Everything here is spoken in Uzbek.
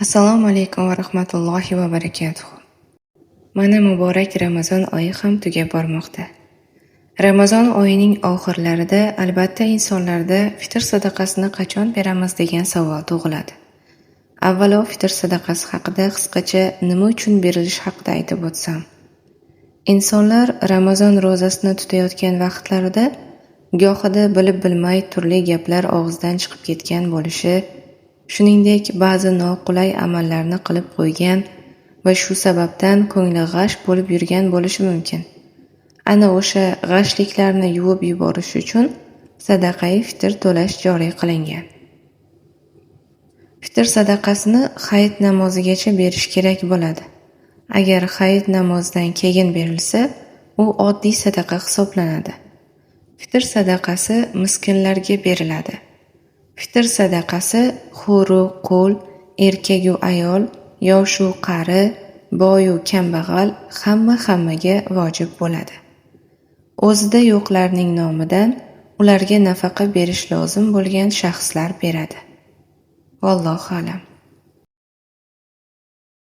Assalomu alaykum va rahmatullohi va barakatuh. Mana muborak Ramazon oyi ham tugab bormoqda. Ramazon oyining oxirlarida albatta insonlarda fitr sadaqasini qachon beramiz degan savol tug'iladi. Avvalo fitr sadaqasi haqida qisqacha nima uchun berilishi haqida aytib o'tsam. Insonlar Ramazon ro'zasini tutayotgan vaqtlarida gohida bilib-bilmay turli gaplar og'izdan chiqib ketgan bo'lishi, shuningdek ba'zi noqulay amallarni qilib qo'ygan va shu sababdan ko'ngli g'ash bo'lib yurgan bo'lishi mumkin. Ana o'sha g'ashliklarni yuvib yuborish uchun sadaqai fitr to'lash joriy qilingan. Fitr sadaqasini hayit namozigacha berish kerak bo'ladi. Agar hayit namozidan keyin berilsa, u oddiy sadaqa hisoblanadi. Fitr sadaqasi miskinlarga beriladi. Fitr sadaqasi huru qul, erkagu ayol, yoshu qari, boyu kambag'al hamma hammaga vojib bo'ladi. O'zida yo'qlarning nomidan ularga nafaqa berish lozim bo'lgan shaxslar beradi. Vallohu a'lam.